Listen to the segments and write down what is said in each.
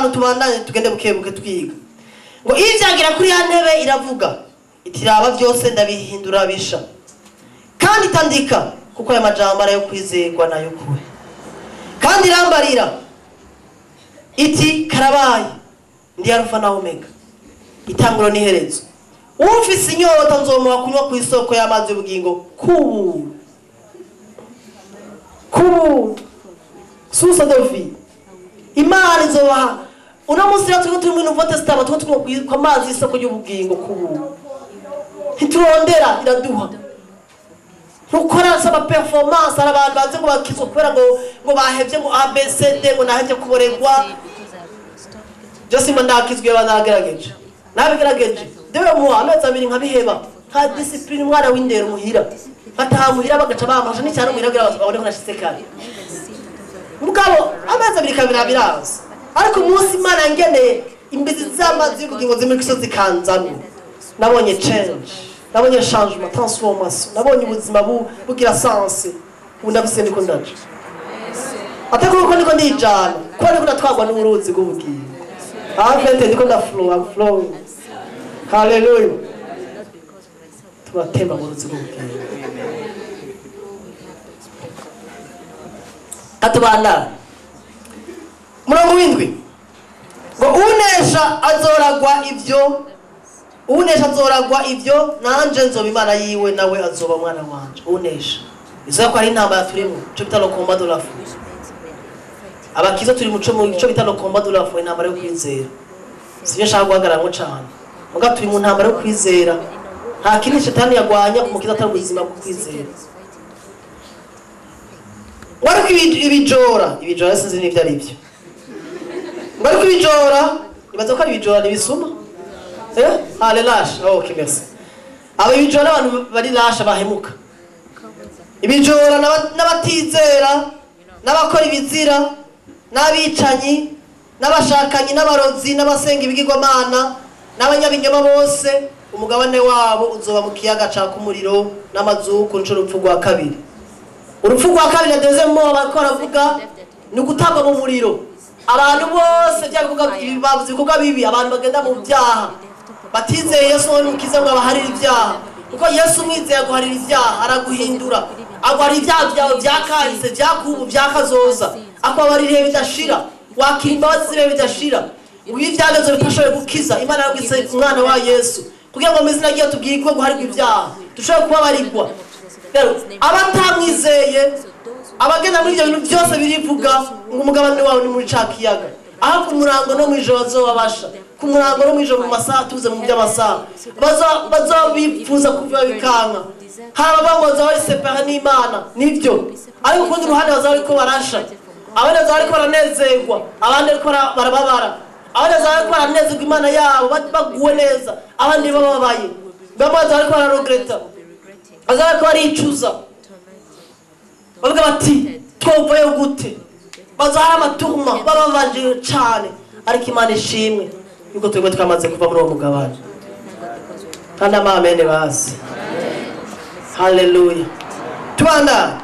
5 tubandanye tugende bukebuke twiga. Ngo ivyagira kuri ya ntebe iravuga iti raba byose ndabihindura bisha, kandi tandika kuko aya majambo arayo kwizerwa nayo kure. Kandi irambarira iti karabaye, ndi Alfa na Omega, itanguro n'iherezo. Ufise inyota nzomuha kunywa ku isoko y'amazi y'ubugingo ku source de vie. Imana izobaha. Uno munsi rero turiko turi muri Nouveau Testament, turiko tunywa ku mazi y'isoko y'ubugingo ku ntiturondera, iraduha. Ntukora saba performance, hari abantu baze ngo bakizwe kubera ngo bahevye ngo ABCD, ngo nahevye kuboregwa. Je simba ndakizwe banagerageje, nabigerageje dewe mu amezi abiri nkabiheba, nka discipline umwana w'indero muhira, bataha muhira bagaca bamasha n'icyaro muhira kugira babone ko nashitse kare. Mugabo amezi abiri kabiri abiraza, ariko umunsi Imana yangeneye imbizi z'amazi y'ubugingo zimuri kw'isi zikanzamwo, nabonye change, nabonye changement, transformation, nabonye ubuzima bugira sens. Ubu ndafise ndiko ndaje, atari kuko ndiko ndijana, kuko ndiko ndatwarwa n'uruzi rw'ubugingo. Afete ndiko ndaflow, I'm flowing. Hallelujah. Tubatemba mu ruzi rw'ubugingo. Katubana murongo w'indwi ngo unesha azoragwa ivyo, unesha azoragwa ivyo, nanje nzoba Imana yiwe nawe azoba umwana wanje. Unesha izo ko ari intambara turimo, ico bita le combat de la foi. Abakiza turi muco mu ico bita le combat de la foi, intambara yo kwizera. Sivyo nshaka guhagararamo cane, muga turi mu ntambara yo kwizera. Nta kindi shetani yagwanya ku mukiza atari ubuzima bwo kwizera. Wariko ibijora, ibijora sinzi n'ivyo ari byo. Wariko ibijora, ibaza ko ari ibijora nibisuma. Ah, les lâches. Oh, ok, merci. Aba ibijora abantu bari lâche bahemuka. Ibijora n'abatizera, n'abakora ibizira, n'abicanyi, n'abashakanyi, n'abarozi, n'abasenga ibigirwamana, n'abanyabinyoma bose, umugabane wabo uzoba mu kiyaga caka umuriro n'amazuku nco urupfu rwa kabiri. Urupfu rwa kabiri deuxième mort bariko baravuga ni ugutabwa mu muriro. Abantu bose bya bikorwa bibi, abantu bagenda mu byaha batizeye Yesu n'umukiza ngo abaharire ibyaha, kuko Yesu umwizeye aguharira ibyaha, araguhindura, aguharira ibyaha byawe byakahise, byakubu, byakazoza, akubabarira ibihe bidashira, wakira imbabazi z'ibihe bidashira. Ubu ibyagezo bitashoboye gukiza, Imana yarabwise umwana wa Yesu kugira ngo mu izina rye tubwirwe guharirwa ibyaha, dushobore kubabarirwa. Rero abatamwizeye, abagenda muri ibyo bintu byose birivuga ngo umugabane wawe ni muri ca kiyaga, aho ku murango no mw'ijoro bazobabasha, ku murango no mw'ijoro mu masaha tuze mu by'amasaha bazobifuza kuva bikanka. Hari abavuga ngo bazaba bari separa n'Imana, nibyo, ariko ku rundi ruhande bazaba bariko barasha, abandi bazaba bariko baranezerwa, abandi bariko barababara, abandi bazaba bariko baranezerwa Imana yabo baguwe neza, abandi bababaye, bamwe bazaba bariko bararegreta, bazaba bariko baricuza, bavuga bati twovayo gute, bazaba hari amaturuma bababaje cane. Ariko Imana ishimwe yuko twebwe twamaze kuva muri uwo mugabane. Kandi amamene basi. Haleluya. Tubanda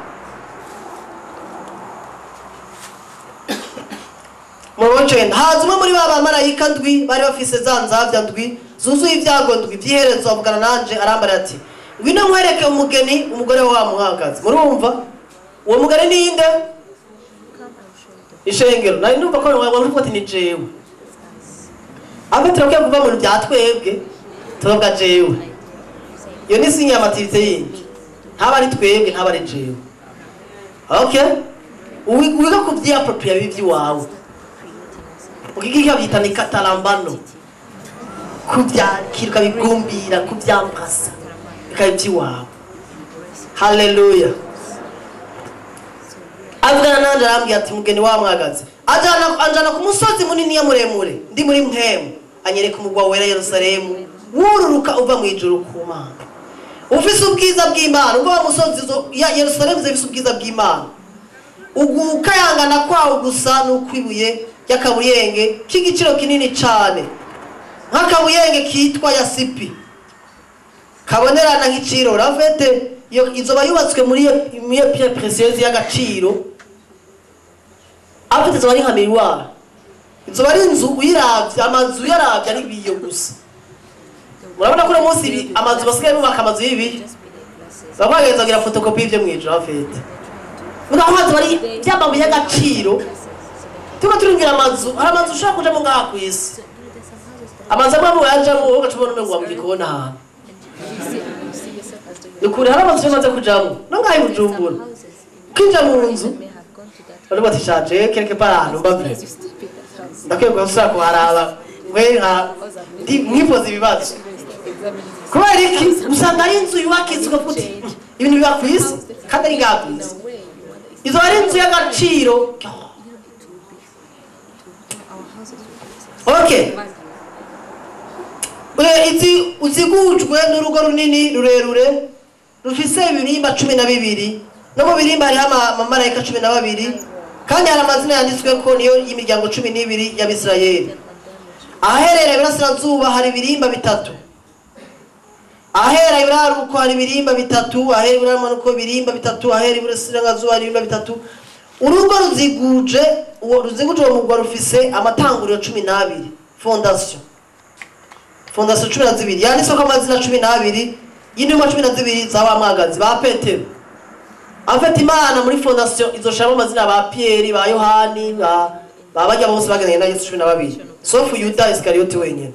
murongo w'icenda, haza umwe muri ba bamarayika ndwi bari bafise za nzavya ndwi zuzuye ibyago ndwi by'iherezo, avugana nanje arambara ati ngwino nkwereke umugeni, umugore wa muhagaze. Murumva uwo mugeni ninde? Ishengero. Nari numva ko wari ati ni jewe. Abe turakwiye kuva mu bintu bya twebwe tuvuga jewe. Iyo ni sinya y'amativite yindi, ntaba ari twebwe, ntaba ari jewe. Okay, wiga kuvyapropria bibi by'iwawe, ukigika byita ni katarambano, kubyakira ukabigumbira, kubyambrasa bikaba iby'iwawe. Haleluya. Avugana nanje arambwira ati mugeni wa mwagaze, anjana ku musozi munini ya muremure, ndi muri mpemu, anyereka umugwa wera Yerusalemu wururuka uva mu ijuru ku Mana, ufise ubwiza bw'Imana. Ubwo wa musozi ya Yerusalemu ufise ubwiza bw'Imana, ugukayangana kwawo gusa n'ukwibuye y'akabuyenge k'igiciro kinini cane, nk'akabuyenge kitwa yasipi, kabonerana nk'iciro. Rafete iyo izoba yubatswe muri iyo pierre précieuse y'agaciro, afite izoba ari nka miroir, Izoba ari inzu uyiravye, amazu uyaravye ari ibiyo gusa. Murabona ko uno munsi amazu basigaye bubaka amazu y'ibiyo, baba bagira photocopie y'ivyo mw'ijuru afite. Mugabo amazu bari by'amabuye y'agaciro, turiko turingira amazu, hari amazu ushobora kujamo ngaha kw'isi, amazu amwe amwe wayajamwo wowe ugaca ubona umengo wa mu gikoni ahantu. Ni ukuri, hari amazu yamaze kujamwo no ngaha i Bujumbura, ukinjira mu nzu bari bati shaje quelque part ahantu mba vure ndakwiye gusubira kuharaba, mwe nka mwipoza ibibazo. Kubera iki? Usanga ari inzu yubakitse ukavuga uti ibintu biba ku isi kandi ari ngaha ku isi. Izo ari inzu y'agaciro. Okay, izi uzigujwe n'urugo runini rurerure rufise ibirimba 12, no mu birimba hariho amamarayika 12, kandi hari amazina yanditswe ko niyo y'imiryango 12 y'Abisirayeli. Ahaherera iburasirazuba hari ibirimba 3, ahera iburaruko hari ibirimba 3, ahera iburamanuko ibirimba 3, ahera iburasirazuba hari ibirimba 3. Urugo ruziguje uwo ruziguje uwo mugwa rufise amatanguriro 12, fondation 12 yanditswe ko amazina 12 y'intumwa 12 z'abamwagazi ba Petero. Afite Imana muri fondation izoshiramo amazina ba Pierre, ba Yohani, ba bajya bose bagendanye na Yesu 12, sauf Yuda Iskariyoti wenyine.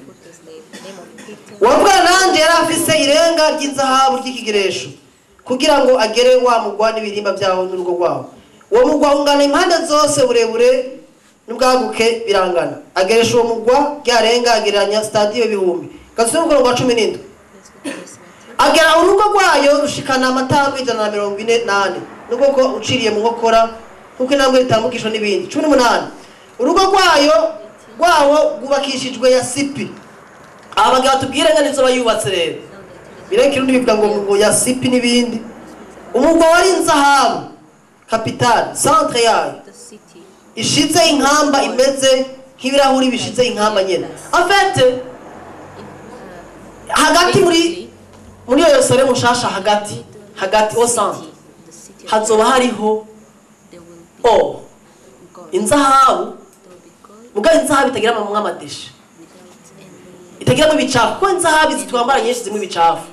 Uwavugana nanje yari afise irenga ry'inzahabu ry'ikigeresho kugira ngo agere wa mugwa n'ibirimba byawo n'urugo rwawo. Uwo mugwa ungana impande zose, uburebure n'ubwaguke birangana. Ageresha uwo mugwa ryarenga, agereranya stadiyo ibihumbi. Gasubire umurongo wa 17. Agera urugo rwayo rushikana amatambwe 144, nubwo ko uciriye mu nkokora kuko intambwe ritambukishwa n'ibindi. 18. Urugo rwayo rwawo rwubakishijwe yasipi. Abagabo batubwire ngane izo bayubatse rero. Bireke irundi bivuga ngo yasipi n'ibindi. Umugwa wari inzahabu, capital, centre yayo ishize inkamba imeze nk'ibirahuri bishize inkamba nyene. En fait hagati muri Yerusalemu nshasha, hagati au centre hazoba hariho inzahabu, muga inzahabu itagira amamwe amadeshe, itagiramo ibicafu, kuko inzahabu zitwambara nyinshi zimwe ibicafu,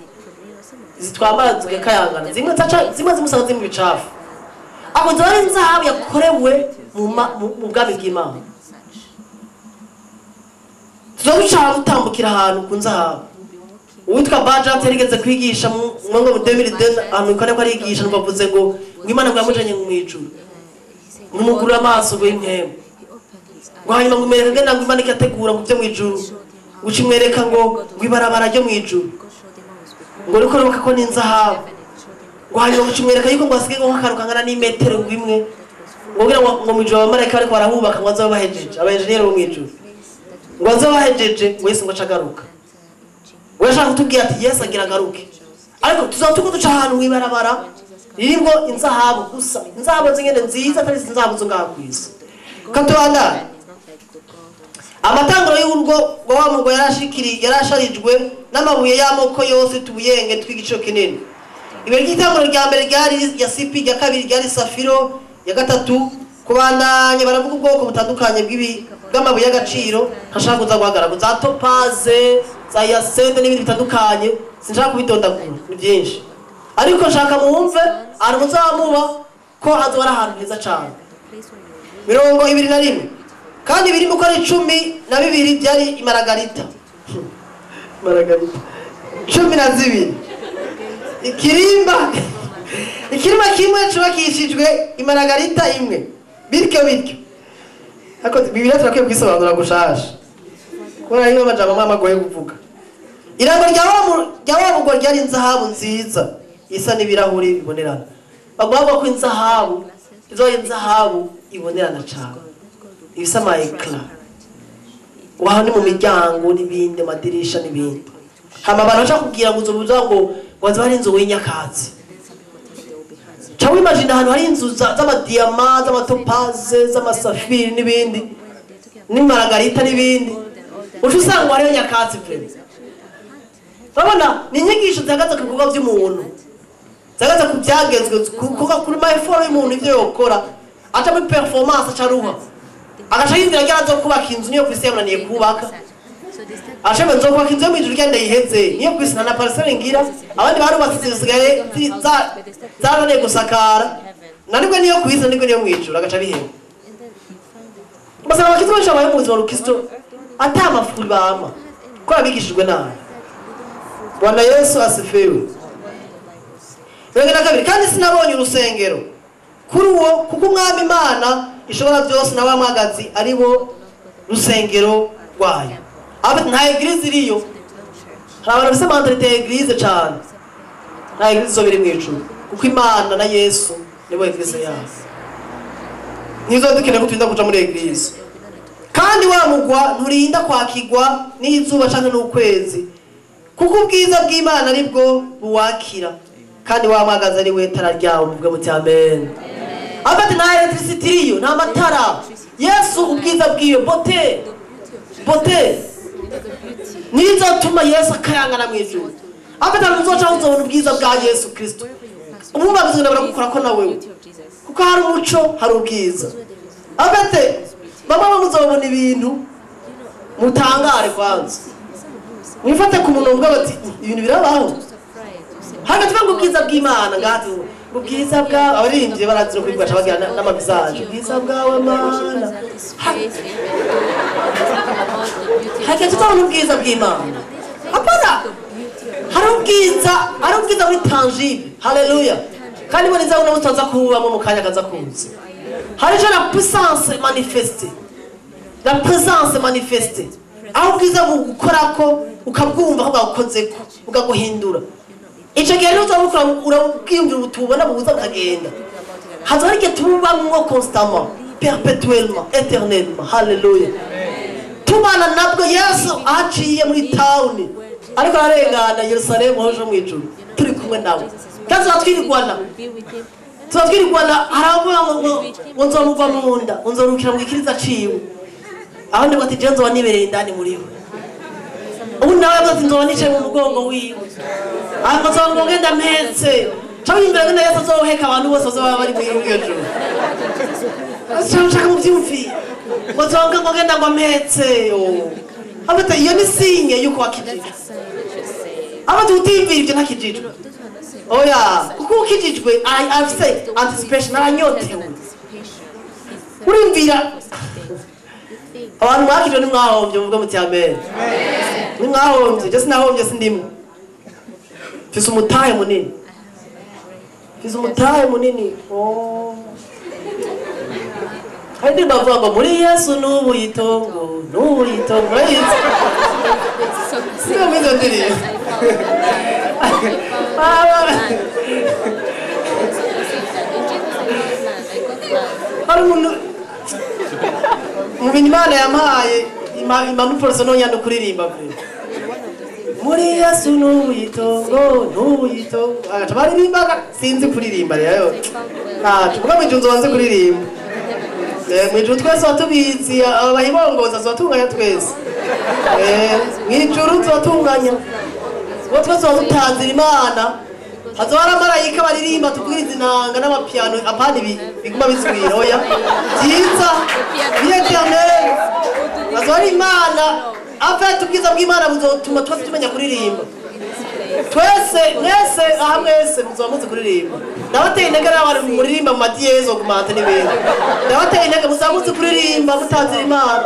zitwambara zigakayangana, zimwe zimusanga zimwe ibicafu. Ako nzoba ari inzahabu yakorewe mu bwami bw'Imana. Tuzoca gutambukira ahantu ku nzahabu. Uwitwa Bajat yarigeze kwigisha mu mwaka wa 2002, ahantu kane ko arigisha, bavuze ngo Imana ngo yamujanye mu ijuru, ngumugurura amaso ngo impemu, ngo hanyuma ngo mwereke ngenda ngo Imana ikategura ngo byo mu ijuru, ucimwereka ngo ibarabara ryo mu ijuru, ngo riko ruka ko n'inzahabu, ngo hanyuma ucimwereka yuko ngo asigaye ngo akaruka ngana n'imetero imwe, ngo kugira ngo mu ijuru abamarayika bariko barahubaka ngo azobe bahejeje, abaenjeniyeri bo mu ijuru ngo azobe bahejeje, ngo Yesu ngo acagaruka. Urashaka kutubwira ati Yesu agira agaruke, ariko tuzaba turiko duca ahantu mw'ibarabara ririmwo inzahabu gusa, inzahabu zingene nziza atari inzahabu zo ngaha kw'isi. Katubandane. Amatanguro y'urugo rwa wa mugwa yarasharijwe n'amabuye y'amoko yose tubuyenge tw'igiciro kinini. Ibuye ry'itanguro rya mbere ryari yasipi, rya kabiri ryari safiro, ya gatatu kubandanya baravuga ubwoko butandukanye bw'amabuye y'agaciro. Ntashaka kuza guhagarara za topaze, za yasende n'ibindi bitandukanye, sinshaka kubidondagura ni byinshi, ariko nshaka mwumve ahantu muzamuba ko hazoba ari ahantu heza cyane. 21. Kandi birimo uko ari 12 byari imaragarita, maragarita 12. Ikirimba kimwe cubakishijwe imaragarita imwe, bityo bityo. Ariko Bibiliya turakwiye kwisobanura gushasha, kubera niyo amajambo amwe agoye kuvuga. Irango rya wa mugwa ryari inzahabu nziza isa n'ibirahuri bibonerana. Bavuga ko inzahabu izo inzahabu ibonerana cyane, ibisa ama éclat, waho ni mu miryango n'ibindi, amadirisha n'ibindi. Hama abantu bashaka kubwira ngo uzobuza ngo waza hari inzu w'inyakatsi. Cha wimagine ahantu hari inzu z'amadiyama, z'amatopaze, z'amasafiri n'ibindi, n'imaragarita n'ibindi, uca usanga hariyo nyakatsi pe. Urabona ni inyigisho zihagaze ku bikorwa by'umuntu, zihagaze ku byagezwe, kuko kuri ma effort y'umuntu ivyo yokora, aca muri performance aca aruha. Agaca yinzira agira azo kubaka inzu niyo kwisi yamunaniye kubaka. Ashaka nzo kubaka inzu yo mw'ijuru kandi ndayiheze niyo kwisi nta na parcelle ngira abandi barubatse zisigaye zarananiye gusakara nanibwo niyo kwisi nanibwo niyo mw'ijuru agaca biheba. Basaba abakristo benshi babaye mu buzima bw'Ukristo ata amafuri bama ko abigishijwe nabi. Bwana Yesu asifiwe. 42 kandi sinabonye urusengero kuri uwo kuko umwami Imana ishobora byose na wa mwagazi ari bo rusengero rwayo. Abe nta eglise iriyo. Hari abantu bafise mentalité ya eglise cyane. Nta eglise zo biri mw'ijuru kuko Imana na Yesu nibo eglise yabo. Nizo dukeneye ko turinda kuja muri eglise. Kandi wa mugwa nturinda kwakigwa n'izuba canke n'ukwezi kuko ubwiza bw'Imana aribwo buwakira kandi wa mwagazi ari we tara ryawo. Muvuge muti amen. Abati nta electricity iriyo, nta matara. Yesu ubwiza bwiwe bote bote nizotuma Yesu akayangana mw'ijuru. Abati ntuzoca uzobona ubwiza bwa Yesu Kristo. Umwumva bizina baragukora ko nawe kuko hari umuco hari ubwiza. Abati bamwe muzobona ibintu mutangare kwanza mwifate ku munongo bati ibintu birabaho. Hagati ngo ubwiza bw'Imana ngati ubwiza bwa abaririmbyi barazira kwigwa bagira n'amabizaje ubwiza bwawe Mana. Hagati tubona ubwiza bw'Imana. Hapana hari ubwiza ari ubwiza buri tangible. Haleluya. Kandi mbona iza uno mutaza kubamo mu kanya kaza kuza. Hari la puissance manifestée. La présence manifestée. Aho ubwiza bugukorako ukabwumva ko bwagukozeko bukaguhindura. Ico gihe rero uzabukora urabwiyumvira ubutubona buza bukagenda. Haza hari igihe tubamwo constamment, perpétuellement, éternellement. Haleluya. Tubana nabwo Yesu aciye muri town ariko ararengana Yerusalemu hoje mu ijuru turi kumwe nawe. Kandi turatwirigwana. Turatwirigwana haravuga ngo nzomugwa mu nda, nzorukira mu gikiriza ciwe. Aho ndiko ati je nzoba nibereye indani muri we. Ubu nawe ati nzoba nicaye mu mugongo wiwe. Aho nzongo ngenda mpetse. Cyangwa imbere ngenda Yesu azoheka abantu bose bazoba bari mu ijuru. Ashaka mu byumvi. Ngo nzongo ngenda ngo mpetse. Abata iyo ni sinye yuko wakijijwe. Abata utimvira ibyo ntakijijwe. Oya, kuko ukijijwe afise anticipation aranyotewe. Urimvira abantu bakijwe nimwahombye muvuga muti amen. Nimwahombye, je sinahombye sindimo. Mfise umutahe munini. Mfise umutahe munini. Oh. Hari bavuga ngo muri Yesu n'ubu yitongo, n'ubu yitongo. Siyo mizo ndiri. Hari umuntu mu bintu Imana yampaye impamvu force no yando kuririmba pe. Muri Yesu n'ubu yitongo, n'ubu yitongo. Agaca baririmba sinzi kuririmba rero. Ntacu kuko mu ijuru nzi kuririmba. Mu ijuru twese tubizi abahibongoza tubatunganya twese. Mu ijuru tubatunganya. Bo twese tutanzira Imana. Hazohora amarayika baririmba tubwiriza inanga n'amapiano apana biguma bisubira oya. Byiza bireternel. Hazohora Imana afite ubwiza bw'Imana buzotuma twese tumenya kuririmba. Twese mwese aha mwese muzoba muzi kuririmba. Ndabateye intege n'abantu muririmba mu madiyezo ku mante n'ibindi. Ndabateye intege muzaba muzi kuririmba mutanzira Imana.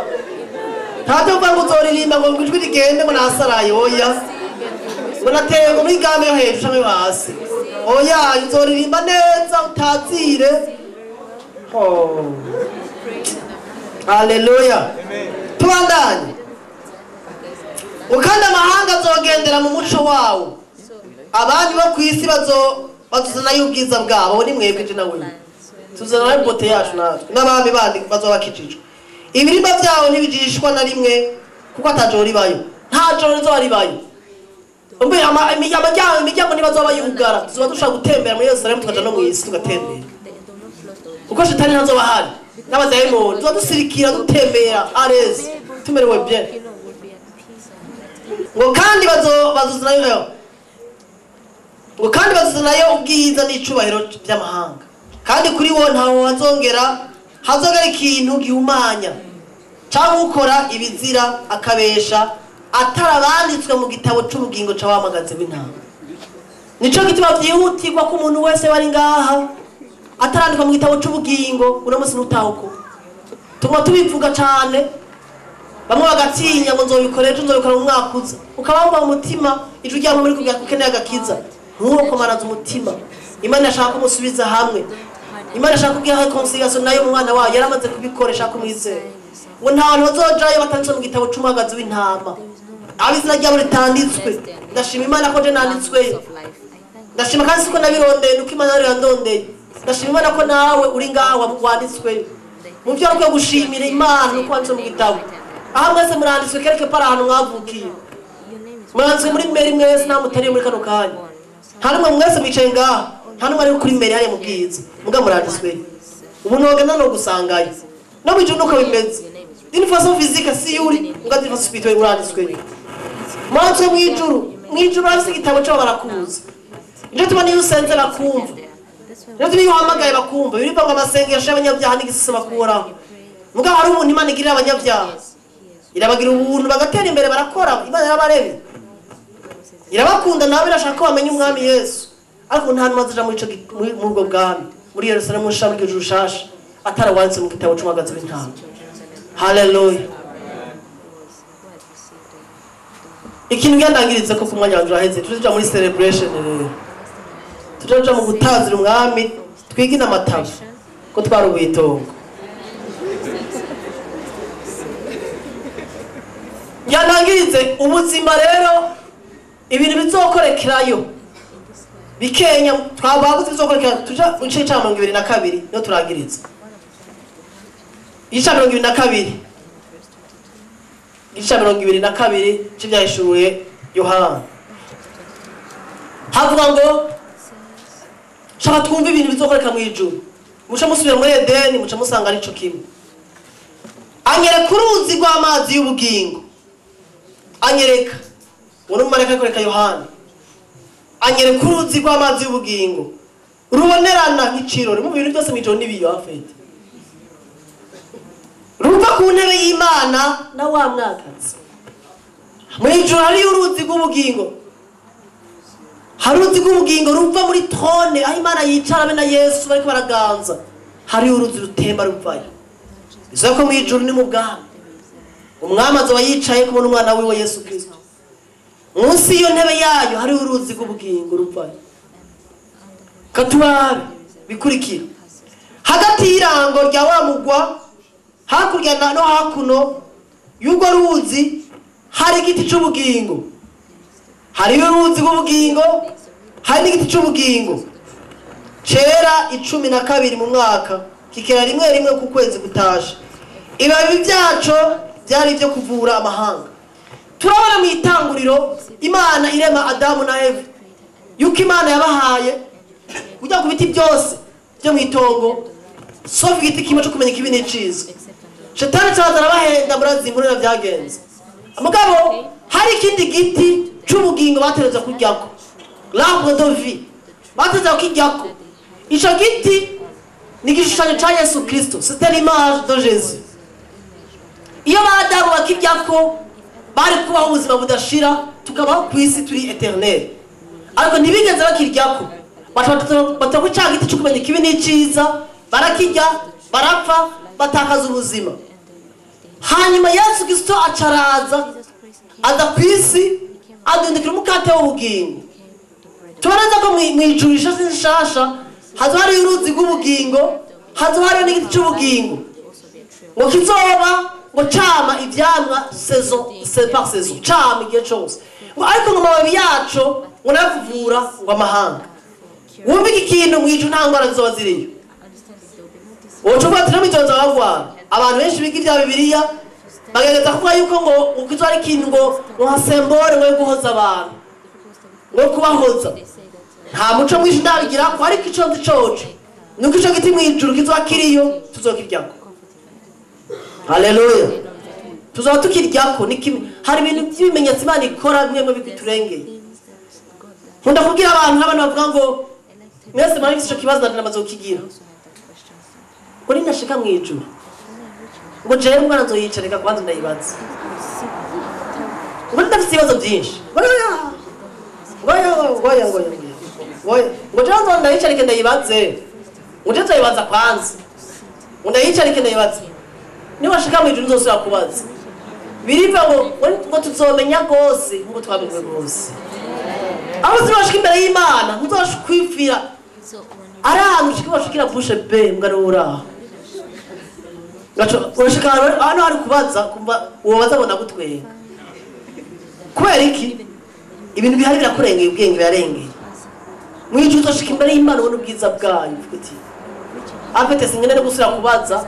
Ntabwo uvuga ngo uzoririmba ngo ijwi rigende ngo nasaraye oya. Ngo nateye ngo muri game yo hejuru canke yo hasi. Oya uzoririmba neza utazire. Oh. Haleluya. Tubandanye. Ukanda amahanga azogendera mu muco wawo. Abandi bo kwisi bazozana ubwiza bwabo ni mwebwe je nawe. Tuzana imbote yacu natwe n'abami bandi bazobakijijwe. Ibirimba byawo ntibijishwa na rimwe kuko atajoro ribayo. Nta joro rizoba ribayo. Umbe imiryango ntibazoba yugara. Tuzoba dushaka gutembera muri Yerusalemu tukaja no mw'isi tugatembera. Uko shetani ntazoba ahari n'abadayimoni tuzoba dusirikira dutembera areze tumerewe bien. Ngo kandi bazozanayo ngo kandi bazozanayo ubwiza n'icubahiro by'amahanga. Kandi kuri wo ntawe wazongera Hazogera ikintu gihumanya cyangwa ukora ibizira akabesha atarabanditswe mu gitabo c'ubugingo c'abamagaze w'intama. Nico gituma vyihutirwa ko umuntu wese wari ngaha atarandikwa mu gitabo c'ubugingo uno munsi nutahuko. Tuguma tubivuga cane, bamwe bagatinya ngo nzobikora ejo, nzobikora mu mwaka uza. Ukaba wumva mu mutima ijwi ryawe muri kugira ukeneye agakiza, nturokomanaze umutima. Imana ishaka kumusubiza hamwe, Imana ishaka kugira reconciliation nayo mu mwana wayo yaramaze kubikoresha kumwizera. Ngo nta bantu bazojayo batanditswe mu gitabo c'umwagazi w'intama, abizina ryabo ritanditswe. Ndashima Imana ko je nanditsweyo, ndashima kandi siko nabirondeye, nuko Imana yari yandondeye. Ndashima Imana ko nawe uri ngaho wanditsweyo. Mu byo ukwiye gushimira Imana nuko wanditswe mu gitabo. Aha mwese muranditswe quelque part ahantu mwavukiye, muranditswe muri meri mwese, nta mutari muri kano kanya, nta n'umwe mwese mwicaye ngaha, nta n'umwe ari kuri meri hariya mu bwiza, muga muranditswe. Ubu nogenda no gusangayo no mu ijuru nuko bimeze. D'une façon physique si yuri, muga d'une façon spirituelle muranditswe. Muranditswe mu ijuru, mu ijuru barafise igitabo cabo barakuzi. Nico tubona iyo usenze bakumva, nico tubona iyo uhamagaye bakumva. Birivuga ngo amasengesho y'abanyabyaha n'igisisi bakuraho. Muga hari ubuntu Imana igirira abanyabyaha, irabagira ubuntu bagatera imbere, barakora. Imana yarabarebe, irabakunda, nabo irashaka ko bamenya umwami Yesu. Ariko nta n'umwe azoja muri ico muri ubwo bwami, muri Yerusalemu nshasha, muri ijuru shasha, atarawanditse mu gitabo c'umwagazi w'intama. Haleluya. Ikintu ngiyandangiritse ko ku mwanya wanje uraheze, tuja muri celebration rero, tuja mu gutazira umwami, twigina amatabo ko twarubuye itongo. Yanangirize ubuzima rero, ibintu bizokorekerayo bikenya twabaguze bizokorekera. Tuja mu gice ca 22 niho turangiriza. Igice ca 22, igice ca 22 c'ivyahishuwe Yohana, havuga ngo shaka twumve ibintu bizokoreka mu ijuru. Muca musubira muri Edeni, muca musanga arico kimwe. Anyereka uruzi rw'amazi y'ubugingo, anyereka uwo n'umumarayika ariko Yohana, anyereka uruzi rw'amazi y'ubugingo rubonerana nk'icirori. Mu bintu byose mw'ijoro n'ibiyo afite, ruva ku ntebe y'Imana na wa mwagazi. Mw'ijoro hariyo uruzi rw'ubugingo, hari uruzi rw'ubugingo ruva muri trone aho Imana yicara be na Yesu bariko baraganza. Hariyo uruzi rutemba ruvayo. Bivuze ko mw'ijoro ni mu bwami, umwami azoba yicaye kubona umwana wiwe Yesu Kristo. Munsi y'iyo ntebe yayo hariho uruzi rw'ubugingo ruvayo. Katurabe bikurikira hagati y'irango rya wa mugwa, hakurya no hakuno y'urwo ruzi hari igiti c'ubugingo. Hariyo uruzi rw'ubugingo, hari n'igiti c'ubugingo cera 12 mu mwaka, kikera rimwe rimwe ku kwezi gutashe. Ibibabi vyaco byari ibyo kuvura amahanga. Turabona mu itanguriro Imana irema Adamu na Eva, yuko Imana yabahaye kujya ku biti byose byo mu itongo, sauf igiti kimwe cyo kumenya ikibi n'iciza. Shetani cyaza arabahenda, murazi inkuru byagenze. Mugabo hari ikindi giti c'ubugingo batereza kuryako, l'arbre de vie batereza kuryako. Ico giti ni igishushanyo ca Yesu Kristo, c'était l'image de Jésus. Iyo Adamu bakiryako bari kubaho ubuzima budashira, tukabaho ku isi turi eternel. Ariko ntibigeze bakiryako, batako ca giti co kumenya ikibi n'iciza, barakirya, barapfa, batakaza ubuzima. Hanyuma Yesu Kristo acaraza aza ku isi, adundikira umukate w'ubugingo. Tubona ko mw'ijuru ishasha nshasha hazoba hariyo uruzi rw'ubugingo, hazoba hariyo n'igiti c'ubugingo, ngo kizoba ngo cama ivyamwa saison par saison, cama igihe cose. Ngo ariko ngo amababi yaco ngo nayakuvura ngo amahanga. Wumva iki kintu mw'ijuru nta ngwara zizoba ziriyo. Woca uvuga ati no mw'ijoro nzabagwara. Abantu benshi biga ivya Bibiliya bagerageza kuvuga yuko ngo ukizo ari ikintu ngo nka sembore ngo yo guhoza abantu, ngo kubahoza. Nta muco mwinshi ndabigirako, ariko ico nzi coco nuko ico giti mw'ijuru kizoba kiriyo, tuzokiryako. Haleluya. Tuzoba tukiryako. Ni kimwe. Hari ibintu by'ibimenyetso Imana ikora bimwe mu biturengeye. Nkunda kubwira abantu, abantu bavuga ngo mwese mwari mufise ico kibazo, nanje namaze kukigira. Ngo ninashika mu ijuru ngo jewe umwana nzoyicarika kwanza ndayibaza, ngo ndafite ibibazo byinshi, ngo jewe ndayicarike ndayibaze, ngo jewe nzoyibaza kwanza, ngo ndayicarike ndayibaze, niwashika mu ijuru nzosubira kubaza. Biriva ngo tuzomenya rwose nkuko twamenye rwose. Aho uzibashika imbere y'Imana ntuzobasha kwipfira ari ahantu ushika bashikira bushe be mbwa uraho. Urashika hano hari kubaza kumva uwo bazabona gutwenga. Kubera iki? Ibintu bihari birakurengeye, ubwenge birarengeye. Mwijuru uzoshika imbere y'Imana ubona ubwiza bwayo uvuga uti afite singene no gusubira kubaza,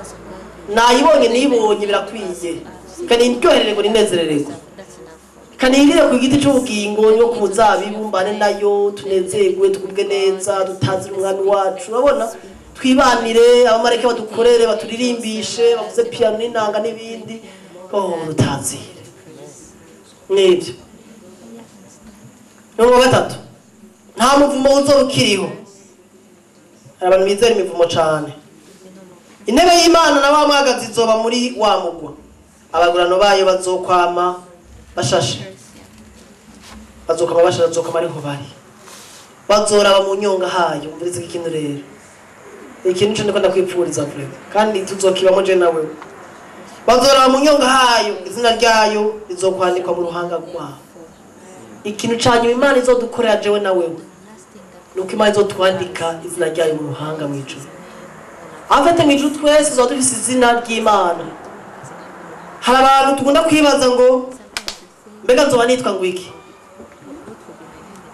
nayibonye nibonye birakwiye. Kandi ndyoherererwa ninezerererwa. Kandi yirire ku giti cy'ubugingo nyo ku muzabibu mbane nayo tunezerwe tugubwe neza dutazira umwami wacu. Urabona twibanire abamareke badukorere baturirimbishe bavuze piano n'inanga n'ibindi, oh dutazire. Nibyo. Numero 3, nta muvumo uzobukiriho. Hari abantu bizera imivumo cyane. Intebe y'Imana na wa mwagazi izoba muri wa mugwa, abagurano bayo bazokwama bashashe, bazokwama bashashe, bazokwama ariho bari, bazoraba mu nyonga hayo. Umvirize ikintu rero, ikintu cyo ndiko ndakwipfuriza vrema kandi tuzokibamo je nawe. Bazoraba mu nyonga hayo, izina ryayo rizokwandikwa mu ruhanga rwabo. Ikintu canyuma Imana izodukorera jewe na wewe nuko Imana izotwandika izina ryayo mu ruhanga mw'ijuru. Afite mw'ijuru twese tuzoba dufise izina ry'Imana. Hari abantu tugunda kwibaza ngo mbega nzoba nitwa ngo iki,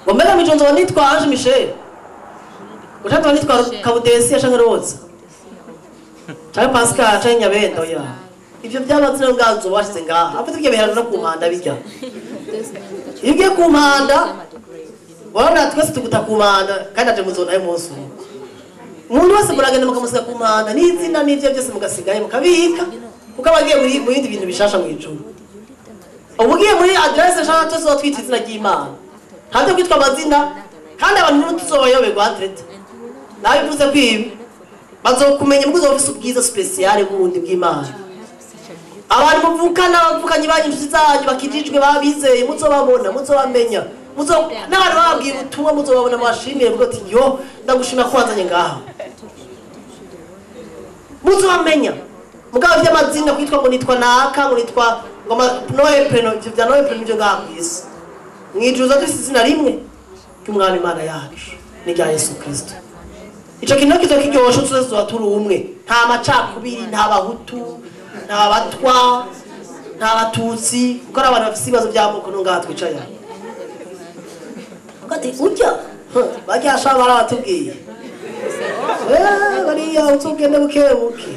ngo mbega mw'ijuru nzoba nitwa Ange Michel, ngo nzoba nitwa Kabudesi canke Roza canke Pascal canke Nyabenda. Oya, ivyo by'amazina nganzo bashize ngaha. Afite ibyo biherana no ku mpanda bijya. Iyo ugiye ku mpanda urabona twese tuguta ku mpanda, kandi aje muzona y'umunsi umwe. Umuntu wese muragenda mukamusiga ku mpanda n'izina n'ivyo byose mugasigaye mukabika, kuko abagiye muri mu bindi bintu bishasha mu ijuru. Ubu ugiye muri adresse nshasha twese twita izina ry'Imana, ntabyo kwitwa amazina, kandi abantu ntituzobayoberwa entrete. Nabivuze ko ibi bazokumenya muko uzofise ubwiza speciale bundi bw'Imana. Abantu muvukana, abavukanye banyu, inshuti zanyu bakijijwe babizeye, muzobabona, muzobamenya, n'abantu bababwiye ubutumwa muzobabona, mubashimire muvuge ati yo ndagushimira ko wanzanye ngaha. Muzobamenya. Mugabo vy'amazina kwitwa ngo nitwa naka, ngo nitwa ngo Noe Preno, ivyo vya Noe Preno nivyo ngaha kw'isi. Mw'ijuru dufise izina rimwe ry'Umwami Imana yacu, ni rya Yesu Kristo. Ico kintu kizokiryosha twese tuzoba turi umwe, nta macakubiri, nta bahutu, nta batwa, nta batutsi, kuko ari abantu bafise ibibazo by'amoko no ngaha twicaye. Ati urya baryasha barabatubwiye, bariya uzogende buke buke.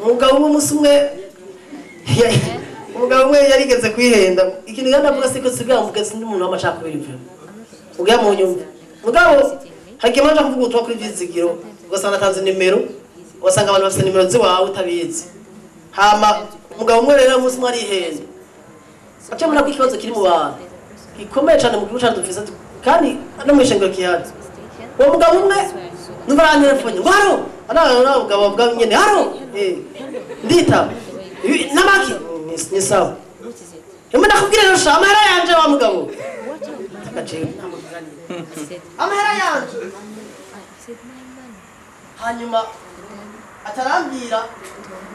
Umugabo umwe umunsi umwe, umugabo umwe yarigeze kwihenda. Ikintu kandi avuga siko sigaye mvuga sindi umuntu w'amacakubiri mvuga. Ugiye mu nyumva. Mugabo hagiye manje kuvuga ubutumwa kuri Vyizigiro, ugasanga atanze nimero, ugasanga abantu bafite nimero ziwawe utabizi. Hama umugabo umwe rero umunsi umwe arihenda. Aca mbona ko ikibazo kiri mu bantu gikomeye cyane mu gihugu cyacu dufise, kandi no mu ishengero kihari. Uwo mugabo umwe numva arantelefone ngo haro, ana mugabo avuga nyene haro, nditaba namaki ni sawa. Yemwe ndakubwira rero sha amahera yanje wa mugabo. Amahera yanje. Hanyuma atarambwira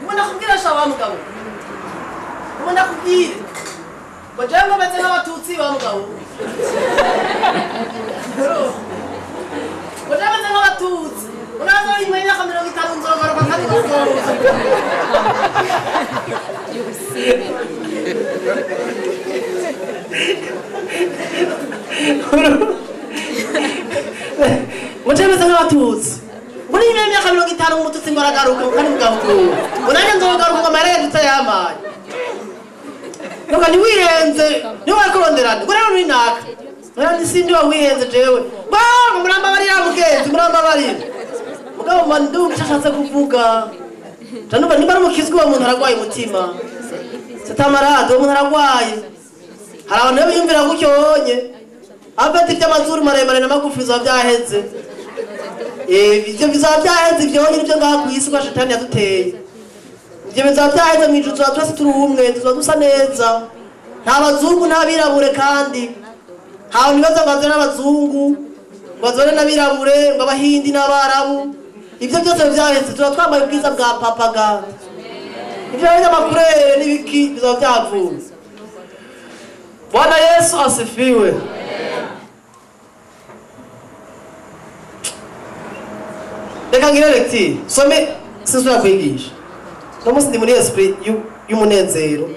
ngo ndakubwira sha wa mugabo. Ngo ndakubwire ngo jewe ngo meze nk'abatutsi wa mugabo. Ngo jewe meze nk'abatutsi. Uraza inyuma y'imyaka 50 nzogaruka kandi nzogaruka. Ngo jewe meze nk'abatutsi. Ngo niba imyaka 50 umututsi ngo aragaruka kandi mugabo. Ngo nanjye nzogaruka ngo amahera yanje utayamaye. Nuko ntiwihenze, niwe warikuronderana. Ngo rero uri naka. Nandi sindi wa wihenze jewe. Ngo murambabarira mugenzi, murambabarira. Mugabo mandu nshashatse kuvuga. Tanumva nimba ari umukizwa uwo muntu aragwaye umutima. Satamarade uwo muntu aragwaye. Hari abantu biyumvira gutyo honye. Afite iby'amazuru maremare na magufi bizoba byaheze. Ibyo bizaba byaheze, ibyo nibyo ngaha ku isi kwa shetani yaduteye. Ibyo bizaba byaheze, mu ijuru tuzaba twese turi umwe, tuzaba dusa neza, nta bazungu nta birabure. Kandi nta bibazo ngo bazane n'abazungu, ngo bazane n'abirabure, ngo abahindi n'abarabu, ibyo byose byaheze. Tuba twambaye ubwiza bwa papa ganda. Ibyo by'amakurere n'ibiki bizaba byavuye. Bwana Yesu asifiwe. Reka ngire lecture, some sinsubira kwigisha. No munsi ndi muri esprit y'umunezero.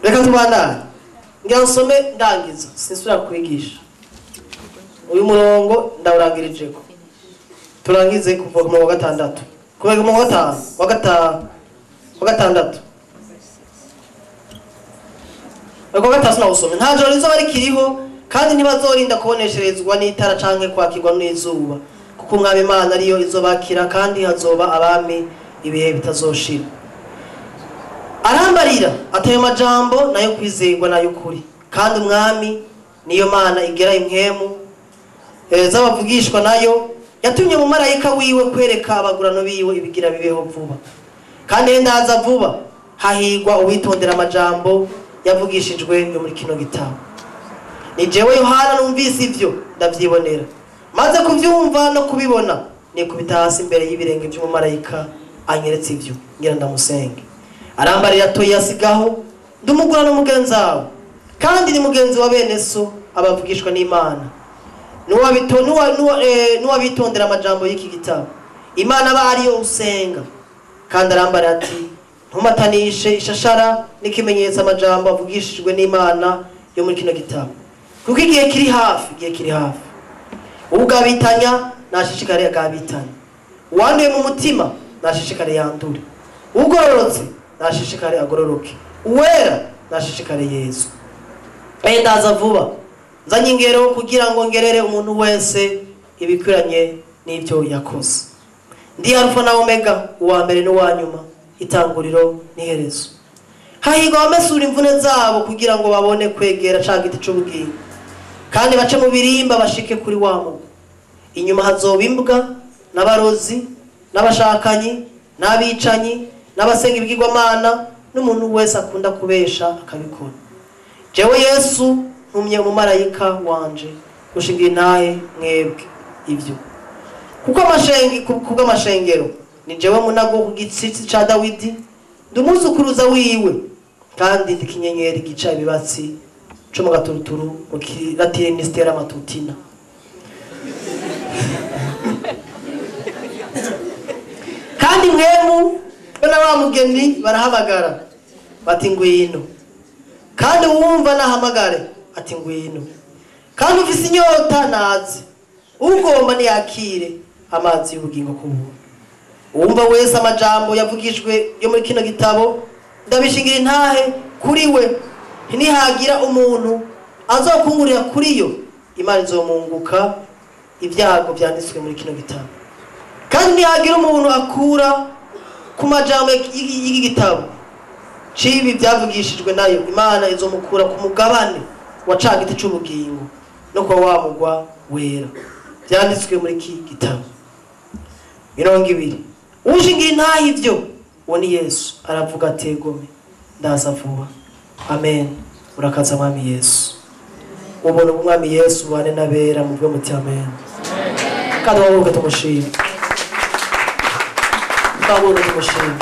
Reka tubandane, ngira nsome ndangiza, sinsubira kwigisha. Uyu murongo ndawurangirijeko, turangize kuva ku murongo wa 6 kuva ku murongo wa 5 wa 5 wa 6 Uko gatatu nawusome. Nta joro rizoba rikiriho, kandi ntibazorinda kubonesherezwa n'itara canke kwakirwa n'izuba, kuko umwami Imana ariyo izobakira, kandi hazoba abami ibihe bitazoshira. Arambarira atayo majambo nayo kwizerwa nayo kuri, kandi umwami niyo Mana igera impwemu z'abavugishwa nayo yatumye mu marayika wiwe kwereka abagurano biwe ibigira bibeho vuba. Kandi ndaza vuba. Hahigwa uwitondera amajambo yavugishijwe yo muri kino gitabo. Ni jewe Yohana numvise ivyo ndavyibonera, maze kuvyumva no kubibona nikubita hasi imbere y'ibirenge by'umumarayika anyeretse ivyo, ngira ndamusenge. Arambarira atoyi asigaho, ndumugura n'umugenzi wawe, kandi ni mugenzi wa bene so abavugishwa n'Imana, n'uwabitondera amajambo y'iki gitabo. Imana aba ariyo usenga. Kandi arambarira ati ntumatanishe ishashara n'ikimenyetso amajambo avugishijwe n'Imana yo muri kino gitabo, kuko igihe kiri hafi, igihe kiri hafi. Ugabitanya nashishikare agabitanya, uwanduye mu mutima nashishikare yandure, ugororotse nashishikare agororoke, uwera nashishikare Yesu. Ndaza vuba, nzanye ingero kugira ngo ngerere umuntu wese ibikwiranye n'ibyo yakoze. Ndi Alfa na Omega, uwa mbere n'uwa nyuma, itanguriro n'iherezo. Hahirwa abamesura imvune zabo kugira ngo babone kwegera ca giti c'ubugingo, kandi bace mu birimba bashike kuri wa mugwi. Inyuma hazoba imbwa n'abarozi n'abashakanyi n'abicanyi n'abasenga ibigirwamana n'umuntu wese akunda kubesha akabikora. Jewe Yesu ntumye umumarayika wanje gushinga intahe mwebwe ivyo, kuko kubw'amashengero ni jewe munago ku gitsitsi ca Dawidi, ndi umuzukuruza wiwe, kandi ndi ikinyenyeri gica ibibatsi co mu gaturuturu mu kilatini mistera matutina. Kandi mwemu be na wa mugeni barahamagara bati ngwino, kandi uwumva nahamagare ati ngwino, kandi ufise inyota naze, ugomba niyakire amazi y'ubugingo ku buntu. Uwumva wese amajambo yavugijwe yo muri kino gitabo ndabishingira intahe kuri we, ntihagira umuntu azokungurira kuri yo, Imana izomunguka ibyago byanditswe muri kino gitabo. Kandi ntihagira umuntu akura ku majambo y'iki gitabo cibi byavugishijwe nayo, Imana izomukura ku mugabane wa ca giti c'ubugingo no kuba wamugwa wera byanditswe muri iki gitabo. 20. Ushingira intahe ivyo, uwo ni Yesu aravuga ati egome ndaza vuba. Amen. Urakaza mwami Yesu. Ubona umwami Yesu bane n'abera muvuge muti amen. Kandi wabuke tumushime. Twabone tumushime.